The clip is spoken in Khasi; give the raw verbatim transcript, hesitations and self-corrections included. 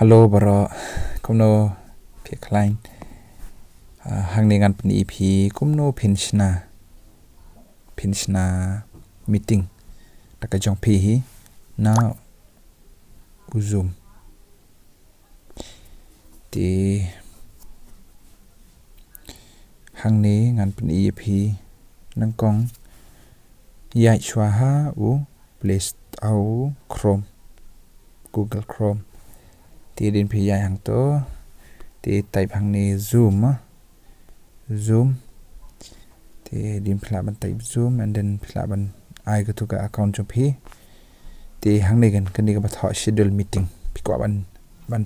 Hello baroh, kumno phi khlaiñ? Ah, hangne ngan pyni ïa phi kumno phin shna, phin shna meeting da ka jong phi hi na u Zoom. Te hangne ngan pyni ïa phi nyngkong, ïaid shuwa ha u Play Store, ha u Chrome, Google Chrome. Te hadien phi ïaid hangto, te type hangne Zoom, ah. Zoom. Te hadien phi lah ban type Zoom and then phi lah ban ai kato ka account jong phi. Te hangne kan, kane kaba thoh schedule meeting. Phi kwah ban, ban